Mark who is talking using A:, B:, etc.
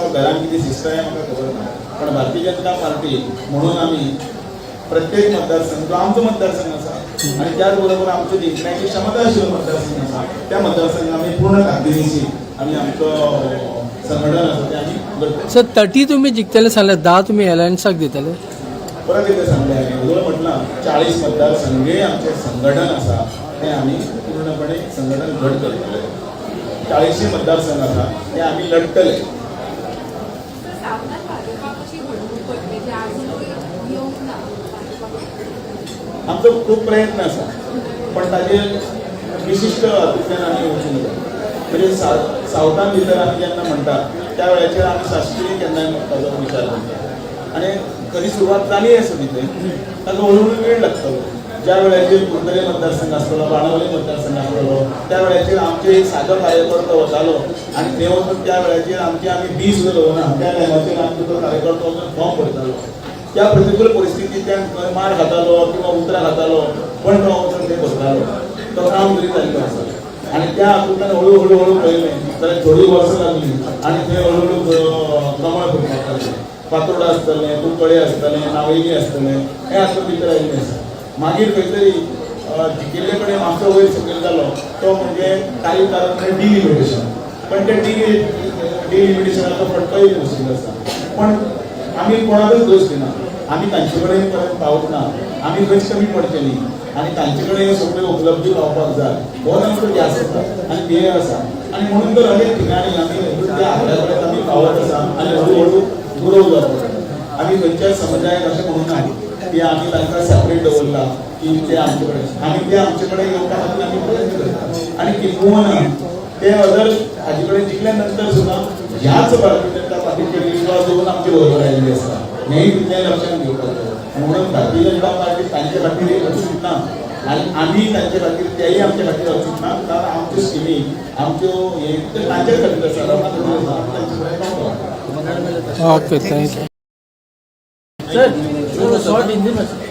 A: वा घरान कितें शिस्त आहे म्हाका खबर ना, पण भारतीय जनता पार्टी म्हणून आमी प्रत्येक मतदारसंघ जो आमचो मतदारसंघ आसा आणि त्याच बरोबर आमचो जिंकण्याची क्षमता आशिल्लो मतदारसंघ आसा, त्या मतदारसंघ आमी पूर्ण ताकदीनिशी आमी आमचो संघटन आसा ते आमी करतले.
B: सर, 30 तुमी जिखतले सांगले, 10 तुमी एलायन्साक दितले?
A: परत एकदा सांगले हांवें, जर म्हटलां, 40 मतदारसंघे आमचें संघटन आसा तें आमी पूर्णपणे संघटन घट करतले. 40 मतदारसंघ आसा ते आमी लढटले.
C: तर सावथान भाजपा कशी घडणूक करतली जी आजुनूय येवंक ना भाजपा?
A: आमचो खूब प्रयत्न आसा, पण ताजेर विशिश्ट हातूंतल्यान आमी वचूंक जाय. म्हणजे सावथान भितर आमी जेन्ना म्हणटा त्या वेळाचेर आमी साश्टीनी केन्नाय ताजो विचार करता आनी खरी सुरवात जाली आसा तिथे. ताका हळू हळू वेळ लागतलो. ज्या वेळाचेर कुडतले मतदारसंघ आसतलो, बाणावली मतदारसंघ आसतलो, त्या वेळाचेर आमचे एक सादो कार्यकर्तो वतालो आनी थंय वचून त्या वेळाचेर आमची आमी बी सुद्दां दवरना, त्या टायमाचेर आमचो तो कार्यकर्तो वचून फॉर्म भरतालो. त्या प्रतिकूल परिस्थितींतल्यान खंय मार खातालो किंवा उतरां खातालो, पण तो वचून ते भरतालो, तो काम तरी जाल्लो आसा. आनी त्या हातूंतल्यान हळू हळू हळू पळयलें जाल्यार थोडी वर्सां लागली आनी थंय हळू हळू कमळ फुटपाक लागलें. फातोर्डा आसतलें, कुंकळे आसतलें, नावेली आसतलें, हें हातूंत भितर आयिल्लें आसा. मागीर खंय तरी जिखिल्ले कडेन मातसो वयर सकयल जालो तो म्हणजे काही कारण म्हणजे डिलिमिटेशन. पण ते डिलिमिटेशनाचो फटकोय बशिल्लो आसा. पण आमी कोणाकच दोश दिना. आमी तांचे कडेन परत पावूंक ना, आमी खंयच कमी पडचे न्ही आनी तांचे कडेन ह्यो सगळ्यो उपलब्धी पावपाक जाय हो आमचो ध्यास आसा आनी ध्येय आसा. आनी म्हणून तर अनेक ठिकाणी आमी त्या आंकड्या पर्यंत आमी पावत आसा आनी हळू हळू ग्रो जावपाक जाय. आमी खंयच्याय समुदायाक अशें म्हणूं ना की आमी तांकां सेपरेट दवरला की ते आमचे कडेन, आमी ते आमचे कडेन येवपा खातीर आमी प्रयत्न करता. आनी किंबहुना ते अदर हाजे कडेन जिखल्या नंतर सुद्दां ह्याच भारतीय जनता पार्टीचेर विश्वास दवरून आमचे बरोबर आयिल्ले आसा, हेंय तितलें लक्षात घेवपाक जाय. आनी म्हणून भारतीय जनता पार्टी तांचे खातीर एक अचूक ना आनी आमी तांचे खातीर, तेय आमचे खातीर अचूक ना, कारण आमच्यो स्किमी, आमच्यो हे ते तांचे खातीर आसा, लोकां खातीर आसा. आमी तांचे कडेन पावता.
B: Okay, thank you sir. Short Hindi में.